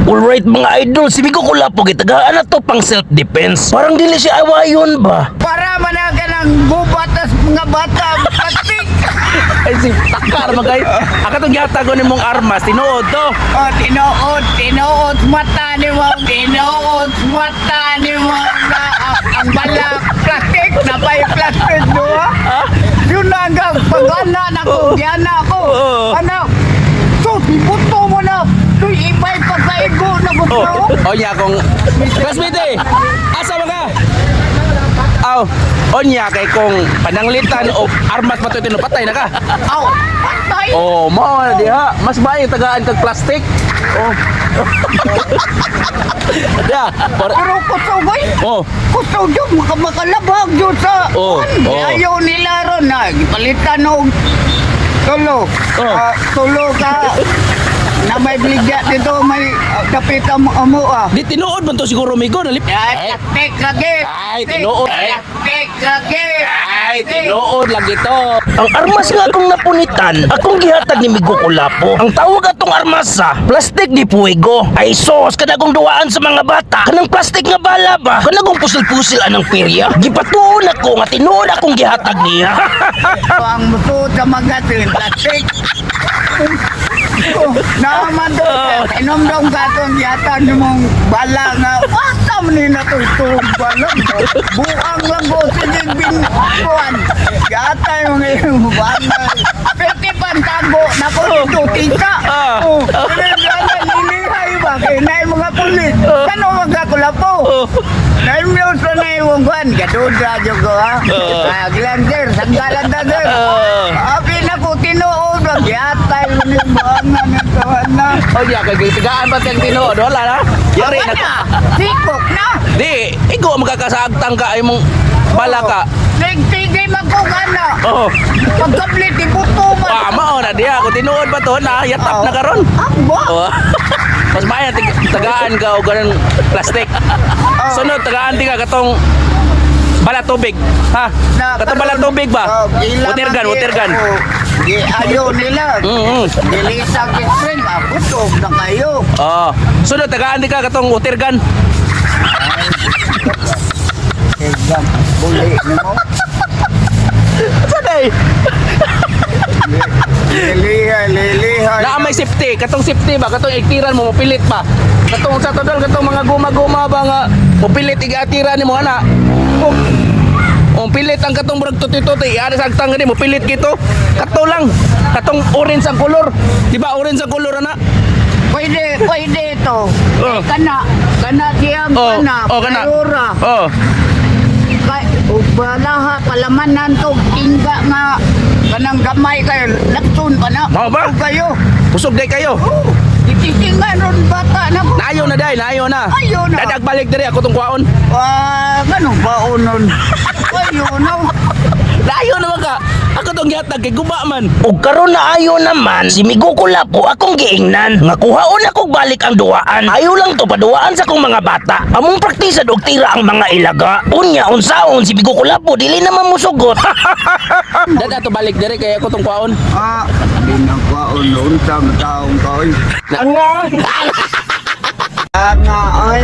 Alright, mga idol, si Migo Kulapo gitagaan na to pang self-defense. Parang dili siya awayon ba? Para man ka ng gubat tas mga bata, plastic. Ay, si takar magay. Akatong gihatag ko nimong armas, tinuod to. Oh, tinuod, tinuod mata ni mo, tinuod mata ni mo na ang bala plastic, napay plastic do. Yun na ang pag-ana na ko, giana ko. Oo. Anak, so, ibuto mo na. Tuy, iba'y pagkaigo na gusto. Oh, onya kung classmate eh. Asa ba ka? Aw, onya kay kung pananglitan o armas pa to patay na ka. Aw, patay. Oh, mao na diha. Mas maayo tagaan kag plastic. Oh. Ya, para Pero kusog, ay. Oh, Kusog yun, makalabag yun sa Oo, kuwan. oo. Ayaw nila ron na, palitan og tulo. Oo. Ah, tulo ka na may bligya dito, may dapit ang amo ah. Di tinuod man to siguro, Migo nalip. Ay, plastic lagi. Ay, tinuod. Plastic lagi. Ay, tinuod lagi to. Ang armas nga akong napunitan, akong gihatag ni Migo Kulapo. Ang tawag atong armas sa plastic di puwego. Ay sos, kanagong duwaan sa mga bata. Kanang plastic nga bala ba? Kanagong pusil-pusil anang perya. Gipatuon ako nga tinuod akong gihatag niya. Ang musuot sa magasin, plastic. Oh, naman to, inom daw katong yata mong bala nga, asa man ni na to itong bala. Buang lang ko, sige binbuan. Yata yung iyong bala. Pwede pantago, nako dito, tita. Oh, lilihay ba? Kaya na yung mga pulis. Kano magkakulapo? Naimyo sa na yung kwan. Gaduda, dyan ko ha. Ah, gilan sir, sanggalan ta sir. Abi na ko tinuod ang yatay mo ni buangan nito na. Onya kay tagaan pa kag tinuod wala na. Yari Wala na. na. Sikok na. Di, igo magkakasaagtang ka ay mong bala ka. Tigtigay magkugan na. Oh. Pagkablit, ibuto man. Ah, mao na diha kung tinuod ba to na yatap na karon. Aba. Oh. Mas maayo tagaan ka og ganun plastic. Sunod tagaan di ka katong bala tubig. Ha? Katong bala tubig ba? Oh, gila Water gun, man, water gun. Oh, Di ayaw nila. Dilisa kitchen, abutog na kayo. Oh. Sunod tagaan di ka katong water gun. Tigam, buli nimo. Sanay. Lilihay, lilihay. Naa may safety, katong safety ba katong igtiran mo mopilit pa. Katong sa todol katong mga guma-guma ba nga mopilit igatira nimo ana. Oh. Oh, pilit ang katong murag tuti-tuti, iari sa agtang gani mopilit kito. Kato lang. Katong orange ang kolor. Di ba orange ang kolor ana? Pwede, pwede ito. Oh. Kana, kana siyang Oh, kana, oh, kana. Priora. Oh. Kay ubalaha palamanan to ingga nga kanang gamay kayo lakton pa na. Mao ba? Kusog kayo. Busog day kayo. Oh, ititingan ron bata na ko. Naayo na day, naayo na. Ayo na. Dadag balik diri ako tong kuwaon. Ah, ganun ba nun? Ayo na. Naayo na ka. Ako tong gihatag kay guba man. Ug karon na ayo naman, si Migo Kulapo akong giingnan nga kuhaon ako balik ang duwaan. Ayo lang to paduwaan sa akong mga bata. Among praktisa og tira ang mga ilaga. Unya unsaon si Migo Kulapo dili naman musugot. Dadag to balik diri kay ako tong kuwaon. Ah, di na kwaon unsa taong ka oy. Nga. Ah, nga oy.